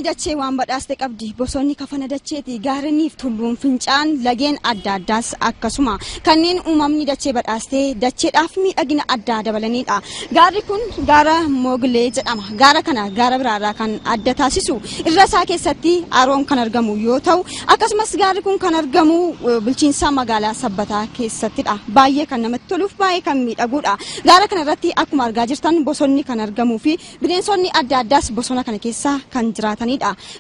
Dachee waan badhaaste qabdi. Bosonni kafana dacheeti. Gaarreniif tulluun, fincaan, lageen adda addaas akkasuma kanneen uumamni dachee badhaastee dacheedhaaf miidhagina addaa dabalanidha. Gaarri kun gaara Mooglee jedhama. Gaara kana gaara biraarraa kan adda taasisu irra isaa keessatti haroon kan argamu yoo ta'u, akkasumas gaarri kun kan argamu bulchiinsa magaalaa Sabbataa keessattidha. Baay'ee kan namatti toluuf baay'ee kan miidhagudha. Gaara kana irratti akkuma argaa jirtan bosonni kan argamuu fi bineensonni adda addaas bosona kana keessa kan jiraatanidha.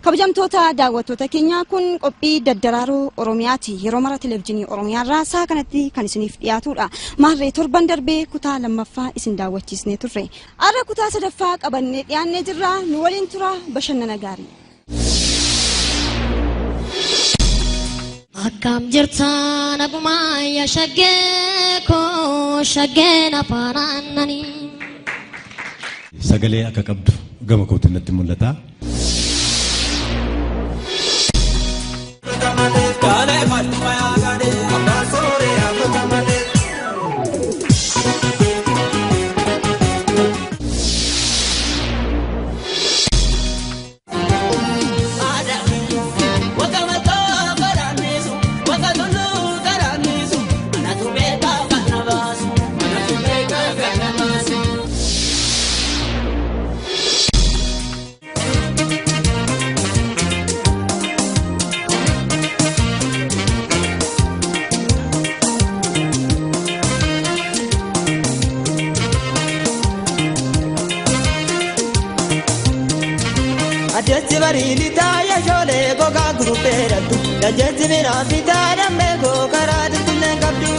Kabajamtoota daawwattoota keenya, kun qophii Daddaraaroo Oromiyaati. Yeroo mara Televezyiinii Oromiyaarraa sa'a kanatti kan isiniif dhiyaatudha. Maarree, torban darbee kutaa lammaffaa isin daawwachiisnee turre. Har'a kutaa sadaffaa qabannee dhiyaannee jirra. Nu waliin tura, bashannana gaarii. Akkam jirta, nagumaa yaa shaggee koo, shaggeen afaan aannanii. Sagalee akka qabdu gama kootiin natti mul'ata. Adeessi barii lixaa yashoolee gogaa gurupeerattu. Dajeessi biraan bitaa dammee koo karaa dulleen qabdu.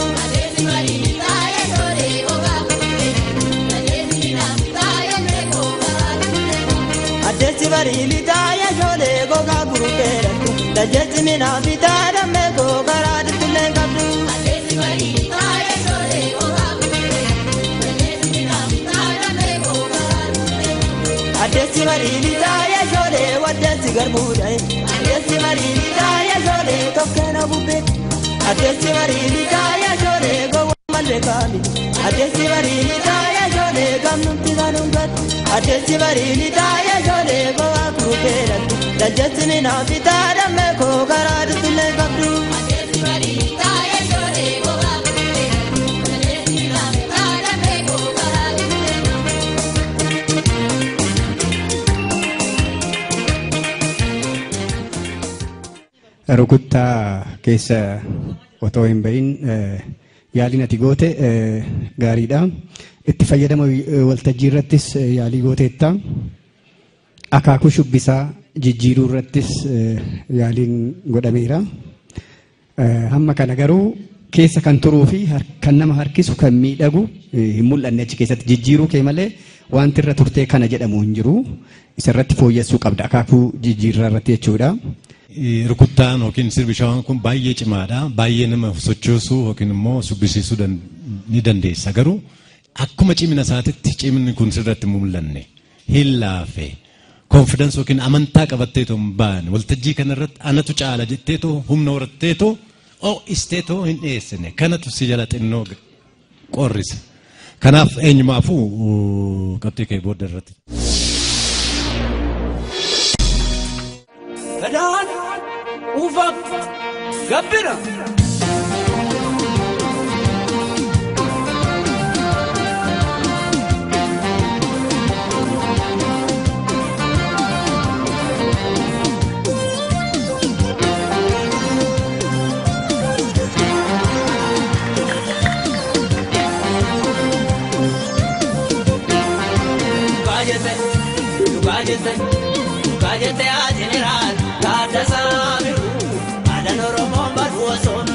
Adeessi barii lixaa yashoolee gogaa gurupeerattu. Dajeessi midhaan bitaa dammee koo karaa dulleen qabdu. Adeessi barii lixaa yashoolee waddeessi garbuudha. Adeessi barii lixaa yashoolee tokkeena bubbee. Adeessi barii lixaa yashoolee gowwaa malee kaami. Adeessi barii lixaa yashoolee gamnumti kanuun gad. Adeessi barii lixaa yashoolee gowwaa kurupeerattu. Dajeessi midhaan bitaa dammee koo karaa dullee qabdu. Rukuttaa keessa otoo hin bahin yaaliin ati goote gaariidha. Itti fayyadama waltajjii irrattis yaalii gooteetta. Akaakuu shubbisaa jijjiiruu irrattis yaaliin godhameera. Hamma kana garuu keessa kan turuu fi kan nama harkisu, kan miidhagu hin mul'anne. Achi keessatti jijjiiruu kee malee wanti irra turtee kana jedhamu hin jiru. Isa irratti fooyyessuu qabda, akaakuu jijjiirraa irratti jechuudha. Rukuttaan yookiin sirbi shawaan kun baay'ee cimaadha. Baay'ee nama sochoosuu yookiin immoo shubbisiisuu ni dandeessa. Garuu akkuma cimina isaatitti cimni kun sirratti mul'anne, hin laafe. Confidence yookiin amantaa qabatteetoo hin baane. Waltajjii kanarratti anatu caala jetteetoo humna horatteetoo ho'isteetoo hin dhiyeessine. Kanatu si jala xinnoo qorrisa. Kanaaf eenyumaafuu qabxii kee booda irratti. Gadaan uufam gabbina. Dhugaa jette, dhugaa jette, haa jeneraal Taaddasaa Birruu, aadaan Oromoon baduu osoo nu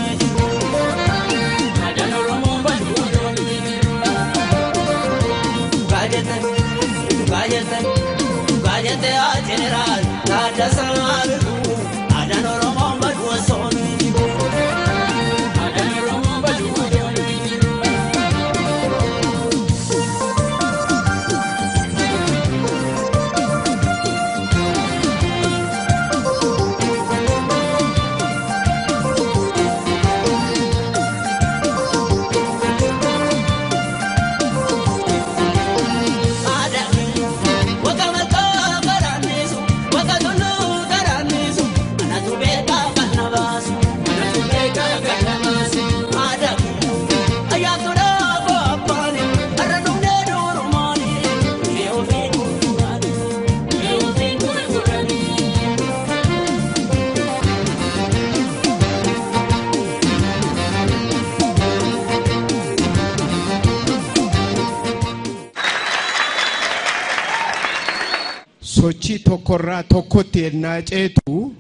Sochii tokkorraa tokkotti ennaa ceetu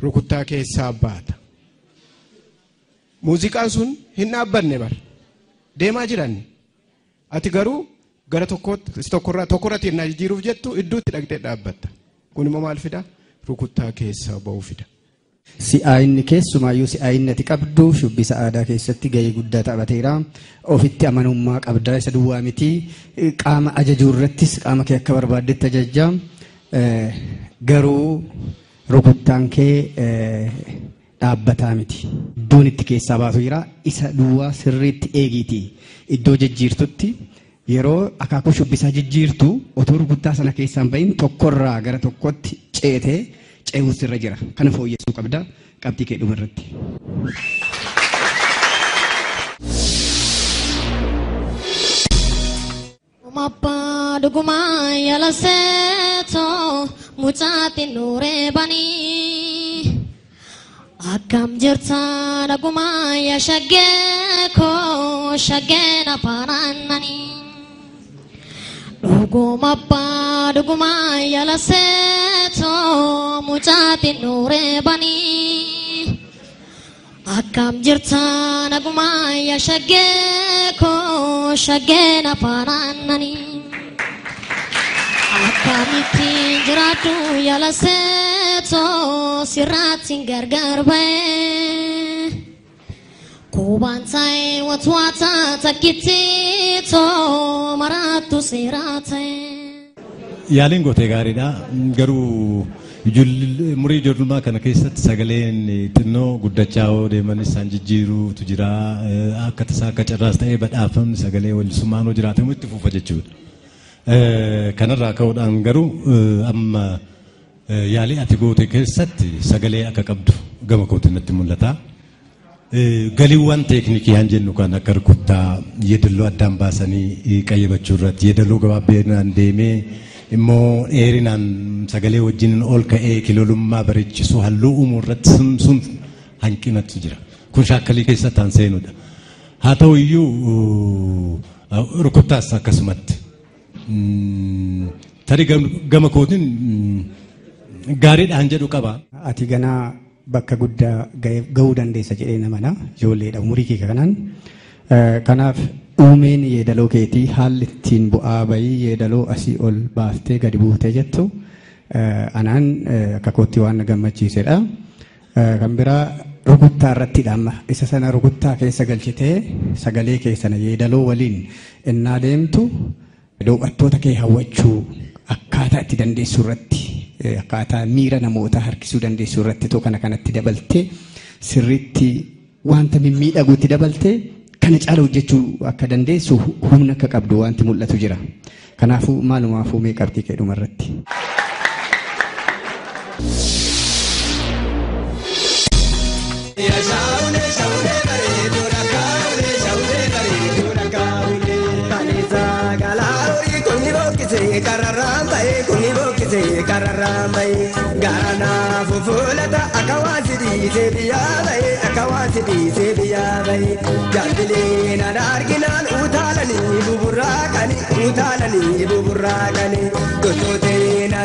rukuttaa keessaa baata. Muuziqaan sun hin dhaabbanne bar. Deemaa jiran. Ati garuu gara tokkootti tokkorraa tokkorratti ennaa jijjiiruuf jettu iddootti dhaqxee dhaabbatta. Kun immoo maal fida? Rukuttaa keessaa ba'uu fida. Si'aayinni keessumaayyuu si'aayinni ati qabdu shubbisa aadaa keessatti gahee guddaa taphateera. Ofitti amanummaa qabda isa duwwaa miti. Qaama ajajuu irrattis qaama kee akka barbaaddetti ajajja. Garuu rukuttaan kee dhaabbataa miti. Iddoon itti keessaa baatu jira. Isa duwwaa sirriitti eegiiti. Iddoo jijjiirtutti yeroo akaakuu shubbisaa jijjiirtu otoo rukuttaa sana keessaan bahin tokkorraa gara tokkotti ceetee ce'uun sirra jira. Kana fooyyessuu qabda qabxii kee dhuma irratti. Abbaa dhugumaa yala seetoo mucaatti nuuree banii. Akkam jirta nagumaa yaa shaggee koo shaggeen afaan aannanii. Dhuguma abbaa dhugumaa yala seetoo mucaatti nuuree banii. Akkam jirta nagumaa yaa shaggee koo shaggeen afaan aannanii. Akkamitti jiraadhu yala seetoo sirraatti gargar ba'ee. Kubaan ta'e watwaata takkitti too maraattu seeraa ta'e. Yaaliin gootee gaariidha. Garuu umurii ijoollummaa kana keessatti sagaleen xinnoo guddachaa yoo deeman isaan jijjiiruutu jira. Akka tasaa akka carraas ta'ee badhaafamni sagalee wallisummaan yoo jiraatamu itti fufa jechuudha. Kanarraa ka'uudhaan garuu amma yaalii ati goote keessatti sagalee akka qabdu gama kootiin natti mul'ata. Galiiwwan teeknikii han jennu kan akka rukuttaa yeedaloo addaan baasanii qayyabachuu irratti yeedaloo gabaabinaan deemee immoo dheerinaan sagalee wajjin ol ka'ee kiloolummaa bareechisuu halluu uumuu irratti sun hanqinatu jira. Kun shaakkalii keessatti han seenudha. Haa ta'u iyyuu rukuttaas akkasumatti. Tarii gama kootiin gaariidhaan jedhu qaba. Ati ganaa bakka guddaa gahuu dandeessa jedhee namana ijoolleedha umurii kee kanaan. Kanaaf uumeen yeedaloo keetii haalli ittiin bu'aa bayii yeedaloo asii ol baaftee gadi buutee jettu anaan akka kootti waan na gammachiisedha. Kan biraa rukuttaa irrattidha amma isa sana rukuttaa keessa galchitee sagalee kee sana yeedaloo waliin innaa deemtu daawwattoota kee hawwachuu akkaataa itti dandeessu irratti akkaataa miira namootaa harkisuu dandeessu irratti too kana kanatti dabaltee sirriitti wanta mimmiidhaguutti dabaltee kana caala hojjechuu akka dandeessu humna akka qabdu wanti mul'atu jira. Kanaafuu maalumaafuu mee qabxii kee dhuma irratti. Garana fufuulata akka waan si dhiisee biyyaa ba'e akka waan si dhiisee biyyaa ba'e jaartilee nana arginaan utaalanii buburraaqanii utaalanii buburraaqanii gochootee na.